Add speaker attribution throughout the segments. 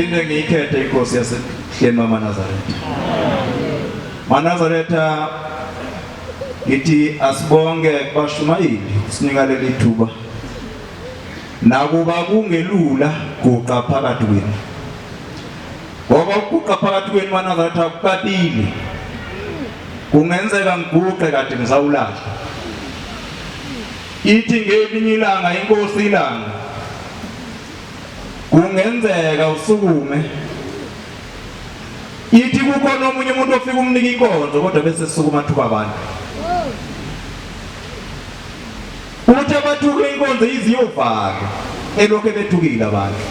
Speaker 1: Phinde ngiyikhethe inkosi yasehleni mamaNazaretha. MaNazaretha ngithi asibonge kubashumayeli sinika leli thuba. Nakuba kungelula guqa phakathi kwenu. Ngoba ukuguqa phakathi kwenu maNazaretha kukabili. Kungenzeka ngiguqe kade ngisawulahla. Ithi ngelinye ilanga inkosi ilanga kungenzeka usukume ithi kukhona omunye umuntu ofika umnika inkonzo kodwa bese sukuma athuka abantu uthi abathuke inkonzo iziyovalwa elokhu ebethukile abantu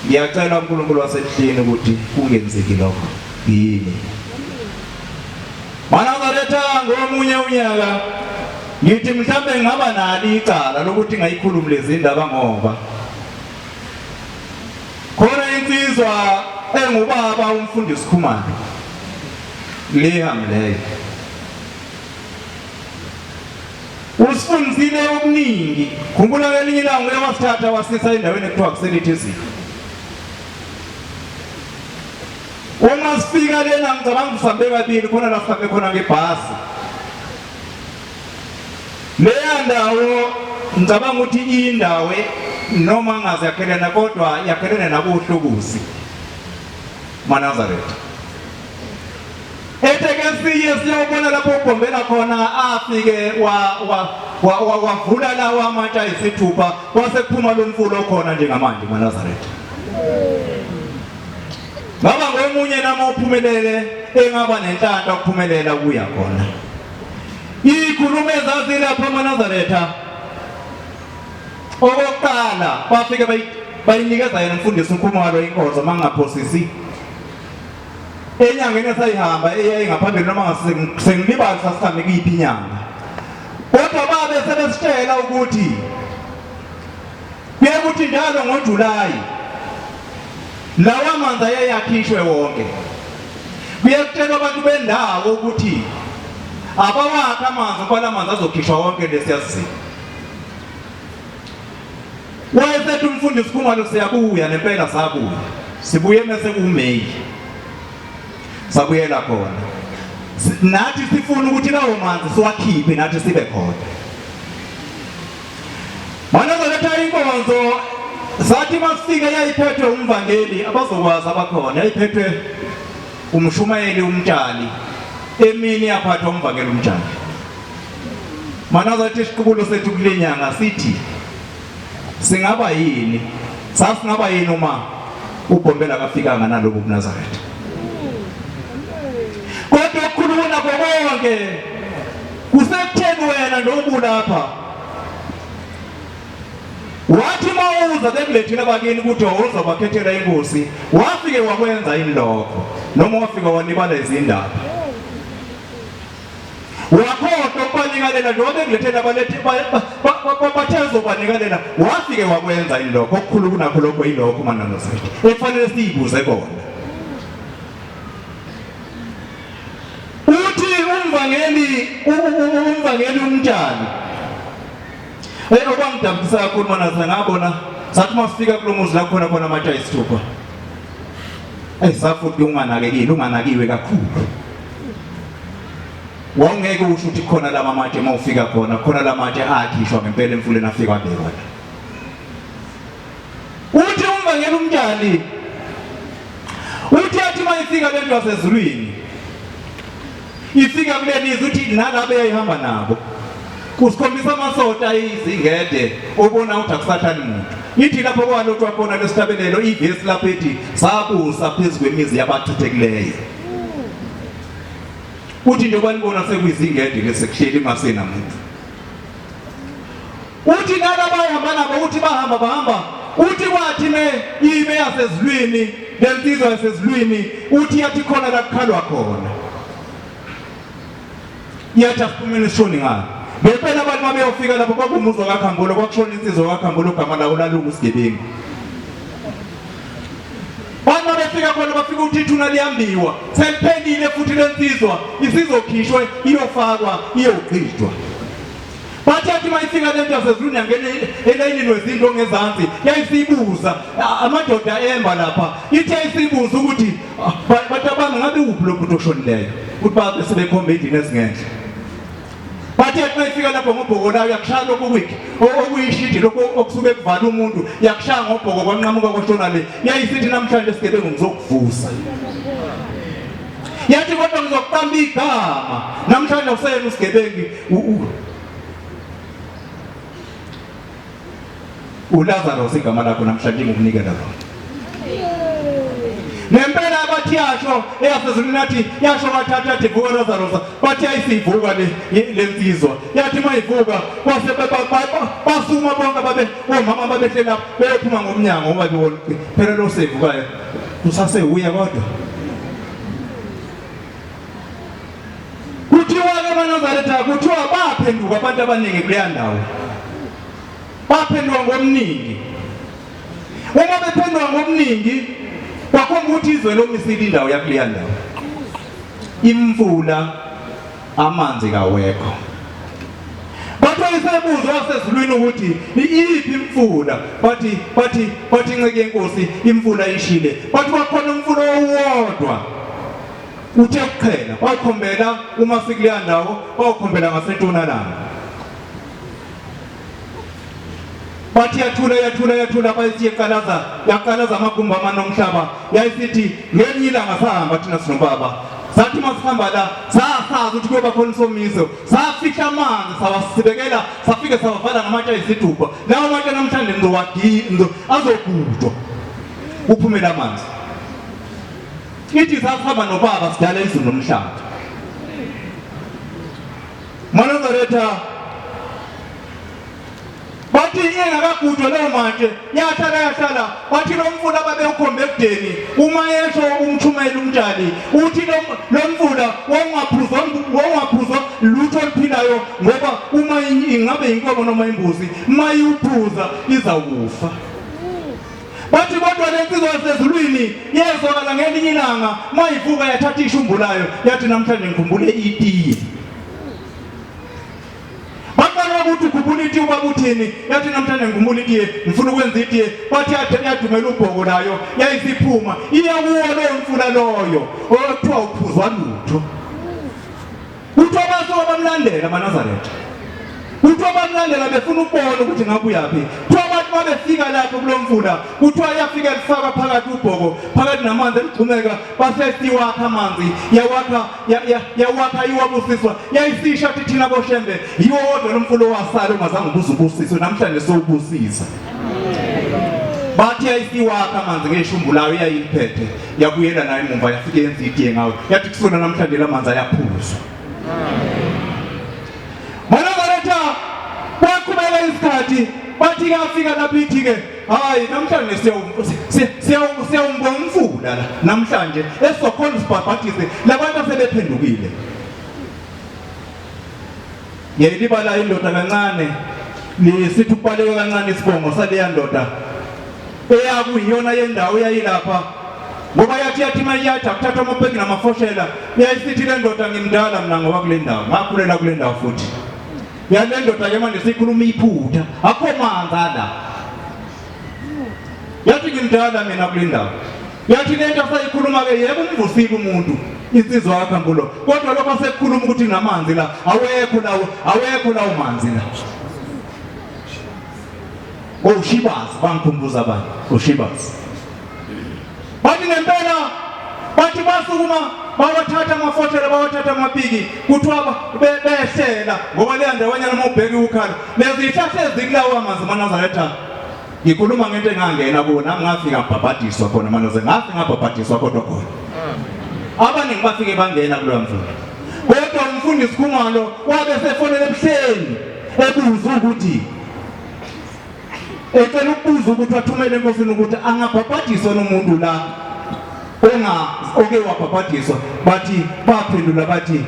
Speaker 1: ngiyacela uNkulunkulu wasehlini ukuthi kungenzeki lokho yini Manazaretha ngomunye unyaka ngithi mhlambe ngaba nalo icala lokuthi ngayikhulumi lezi ndaba ngoba khona insizwa engubaba umfundisi Khumalo lehamleyo usifundisile okuningi khumbula ngelinye ilanga uye wasithatha wasisa endaweni ekuthiwa kuselithizini Uma sifika lena ngicabanga sihambe kabili khona la sihambe khona ngebhasi. Leya ndawo ngicabanga ukuthi indawo noma ngazi yakhelena kodwa yakhelene nakuhlukuzi. MaNazaretha. Ethe ke siye siyobona lapho ugombela khona afike wa wa wavula lawa amatshe ayisithupha kwase kuphuma lo mfula okhona njengamanje maNazaretha. Ngaba ngomunye nami ophumelele engaba nenhlanhla ukuphumelela kuya khona. Ikhulume zazilapha amaNazaretha. Okokuqala bafike bayinikeza yena umfundisi uNkhumalo inkonzo mangaphosisi. Enyangeni esayihamba eyayingaphambili noma sengilibala sasihambe kuyiphi inyanga. Kodwa babe sebesitshela ukuthi Kuye kuthi njalo ngoJulayi lawa manzi ayeyakhishwe wonke. Kuye kutshelwa abantu bendawo ukuthi abawakhe amanzi ngoba la manzi azokhishwa wonke lesiya siziba. Wayesethi umfundisi Khumalo siyabuya nempela sabuya. Sibuye mese kuMay. Sabuyela khona. Nathi sifuna ukuthi lawo manzi siwakhiphe nathi sibe khona. Wanazaretha inkonzo sathi masifika yayiphethwe umvangeli abazokwazi abakhona yayiphethwe umshumayeli umtshali emini yaphathwa umvangeli umtshali manazaretha isiqubulo sethu kule nyanga sithi singaba yini sasingaba yini uma uBhombela akafikanga nalobu buNazaretha kodwa okukhulu kunakho konke kusekutheni wena njengoba ulapha wathi mawuza bekulethile abakini ukuthi uzobakhethela inkosi wafike wakwenza yini lokho noma wafika walibala izindaba wakhohlwa ukubanikalela njengoba bekulethela abalethi bathe uzobanikalela wafike wakwenza yini lokho okukhulu kunakho lokho yilokho mananozethu ekufanele siyibuze kona Uthi umvangeli umvangeli umtshali Eh okwangidabukisa kakhulu mana ngabona sathi masifika kulo muzi la khona khona amatshe ayisithupha. Eh safuthi unganakekile unganakiwe kakhulu. Wawungeke usho ukuthi khona lama matshe uma ufika khona khona lamatshe akhishwa ngempela emfuleni afika abekwa la. Uthi umvangeli umtshali uthi athi uma ifika le nto yasezulwini ifika kuleli zwe uthi nalabo eyayihamba nabo usikhombisa amasonto ayizingede obona ukuthi akusahlali muntu ithi lapho kwalotshwa khona lesihlabelelo ivesi lapho ethi sabusa phezu kwemizi yabachithekileyo uthi njengoba nibona sekuyizingede lesekuhleli masenamuntu Uthi nalaba ayehamba nabo uthi bahamba bahamba uthi kwathi me ime yasezulwini lensizwa yasezulwini uthi yathi khona la kukhalwa khona yathi asiphumeni sishoni ngalo ngempela abantu babeyofika lapho kwakumuzwa kaKhambulo kwakushona insizwa kaKhambulo ogama lawo lalungu isigebengu Bantu babefika khona bafika ukuthi ithuna liyambiwa seliphelile futhi lensizwa isizokhishwe iyofakwa iyogqitshwa. Bathi yathi uma ifika lento yasezulwini yangena elayinini wezinto ongezansi, yayisibuza amadoda emba lapha, ithi yayisibuza ukuthi bantu abami ngabe uphi lo muntu oshonileyo, ukuthi babe sebekhomba endlini ezingenhla. Bathi yathi uma ifika lapho ngobhoko layo yakushaya lokhu kwikhi okuyishidi lokhu okusuke kuvala umuntu, yakushaya ngobhoko kwanqamuka kwashona le. Yayisithi namhlanje sigebengu ngizokuvusa. Yathi kodwa ngizokuqamba igama namhlanje awuseyena usigebengu uLazarus igama lakho namhlanje ngikunikela lona. Nempela abathi yasho eyasezulwini yathi yasho bathatha athi vuka Lazarus, bathi ayisivuka le lensizwa. Yathi mayivuka kwase basuma bonke babe omama babehleli lapho beyophuma ngomnyango ngoba bebona phela lo sevukayo kusasewuye kodwa. Kuthiwa-ke amaNazaretha, kuthiwa baphenduka abantu abaningi kuleya ndawo, baphenduka ngobuningi. Uma bephenduka ngobuningi, kwakhomba ukuthi izwe lomisile indawo yakuleya ndawo, imfula amanzi kawekho. Bathiwa isebuzwa wasezulwini ukuthi iyiphi imfula, bathi bathi bathi inceke yenkosi imfula ishile, bathi kwakhona umfula owodwa Uthe kuqhela wawukhombela uma sikuleya ndawo, wawukhombela ngasentshonalanga. Bathi yathula yathula yathula bayithi yeqalaza yaqalaza amagumbi amane omhlaba, yayisithi ngelinye ilanga sahamba thina sinobaba, sathi uma sihamba la sasazi ukuthi kuyoba khona isomiso, safihla amanzi sawasibekela, safike sawavala ngamatshe ayisithupha. Lawo matshe namhlanje ngizowagiya azogujwa uphumele amanzi. Ithi sasihamba nobaba sidala izulu nomhlaba. MaNazaretha bathi ingakagujwa leyo matshe yahlala yahlala, bathi lo mfula babewukhomba ekudeni uma esho umshumayeli umtshali uthi lo mfula wawungaphuzwa wawungaphuzwa lutho oluphilayo ngoba uma ingabe inkomo noma imbuzi uma iwuphuza izawukufa. Bathi kodwa le nsizwa yasezulwini yezwakala ngelinye ilanga mayivuka yathatha ishumbu layo yathi namhlanje ngikhumbule itiye. Baqala ukuthi ukhumbula itiye ubaba uthini, yathi namhlanje ngikhumbula itiye, ngifuna ukwenza itiye. Bathi yadumela ubhoko layo yayisiphuma iya kuwo loyo mfula loyo okuthiwa uphuzwa lutho. Kuthiwa basuka bamlandela amaNazaretha. Kuthiwa bamlandela befuna ukubona ukuthi ngabe uyaphi. Kuthiwa abantu babefika lapho kulo mfula, kuthiwa yafika lifaka phakathi ubhoko, phakathi namanzi eligxumeka, base siwakha amanzi, yawakha yawakha iwabusiswa. Yayisisho athi thina boShembe, yiwo wodwa lo mfula owasala ungazange ubuze ubusiswe, namhlanje sowubusisa. Bathi yayisiwakha amanzi ngeshumbu layo eyayiliphethe. Yabuyela nayo emumva yafike yenza itiye ngawo, yathi kusona namhlanje lamanzi ayaphuzwa. Manazaretha kwaqhubeka isikhathi, bathi kafika lapho ithi-ke hayi namhlanje siyawumbonga umfula la namhlanje esizokhona sibhabhadise labantu asebephendukile. Yayilibala indoda kancane, lisithi ukubaleka kancane isibongo saleya ndoda eyakuyiyona yendawo eyayilapha, ngoba yathi yathi mayiyathi akuthathwa amapeki namafoshela, yayisithi le ndoda ngimdala mina ngoba kule ndawo ngakhulela kule ndawo futhi. Yale ndoda ke manje sikhuluma iphutha, akho manzi ala. Yathi ngimdala mina kule ndawo. Yathi lento asayikhuluma ke yebo umvusile umuntu insizwa yakhambulo, kodwa lokho asekukhuluma ukuthi namanzi la awekho lawo, awekho lawo manzi la. Oshibazi bangikhumbuza abantu, oshibazi. Bathi ngempela bathi basukuma bawathatha amafoshela bawathatha amapiki, kuthiwa behlela ngoba leya ndawanyana uma ubheka iwukhala lezi zihlahla ezikulawo amanzi amaNazaretha. Ngikhuluma ngento engangena kuwo nami ngafika ngibhabhadiswa khona manoze ngafika ngabhabhadiswa kodwa khona abaningi bafike bangena kuloya mfula, kodwa umfundisi Khumalo wabe sefonela ebuhleni ebuza ukuthi ecela ukubuza ukuthi athumele enkosini ukuthi angabhabhadiswa nomuntu la onga oke wabhabhadiswa. Bathi baphendula bathi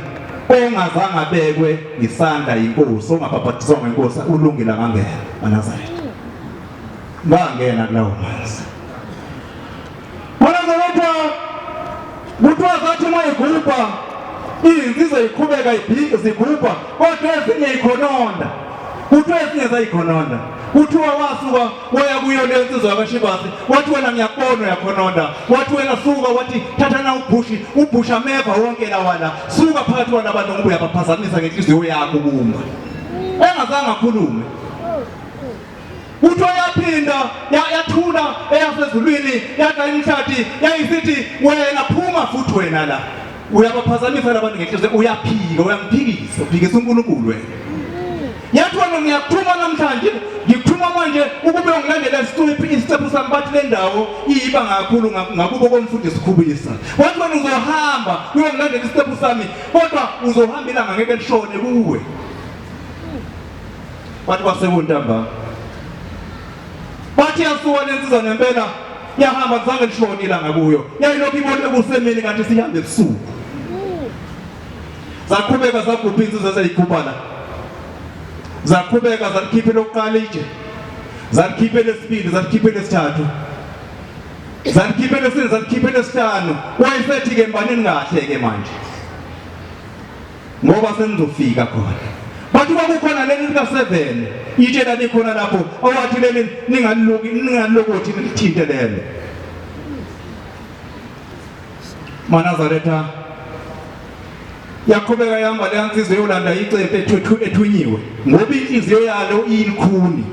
Speaker 1: ongazange abekwe ngisandla yinkosi, ongabhabhadiswa ngenkosi ulungile angangena amaNazaretha. Bangena kulawo manzi. MaNazaretha kuthiwa zathi uma igubha izinsizwa iqhubeka zigubha, kodwa ezinye ikhononda. Kuthiwa ezinye zayikhononda. Kuthiwa wasuka waya kuyo leyo nsizwa yakashibasi, wathi wena ngiyakubona uyakhononda. Wathi wena suka, wathi thatha na ubhushi, ubhusha ameva wonke lawana, suka phakathi kwalabantu ngoba uyabaphazamisa ngenhliziyo yakho kumba. Engazange akhulume. Kuthiwa yaphinda yathula eyasezulwini yadla imihlathi yayisithi wena phuma futhi wena la. Uyabaphazamisa labantu ngenhliziyo, uyaphika, uyamphikisa, uphikisa uNkulunkulu wena. Yathi wena ngiyakuthuma namhlanje, ngikuthuma manje ukube ungilandela isicephu sami bathi le ndawo iyibanga kakhulu ngakubo komfundisi Khubisa. Wathi wena uzohamba uyongilandela isicephu sami, kodwa uzohamba ilanga ngeke lishone kuwe. Bathi kwasekuntambama. Bathi yasuka lensizwa nempela yahamba kuzange lishone ilanga kuyo. Yayilokhu ibone kusemini kanti sihambe ebusuku. Zaqhubeka zagubha insizwa zayigubha la. Zaqhubeka zalikhipha elokuqala itshe. Zalikhipha elesibili, zalikhipha elesithathu. Zalikhipha elesine, zalikhipha elesihlanu. Wayesethi ke mbaneni kahle ke manje. Ngoba senizofika khona. Bathi kwakukhona leli lika 7 itshe lalikhona lapho owathi leli ningaliluki ningalokothi nilithinte lelo. MaNazaretha yaqhubeka yahamba leya nsizwa yolanda icephe ethunyiwe ngoba inhliziyo yalo iyilikhuni.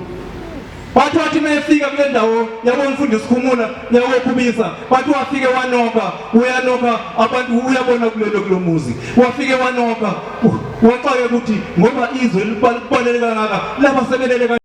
Speaker 1: Bathi wathi uma efika kule ndawo yabomfundisi Khumula yakokhubisa bathi wafike wanoka uyanoka abantu uyabona kulelo kulomuzi wafike wanoka waxake ukuthi ngoba izwe libalele kangaka laba sebelele.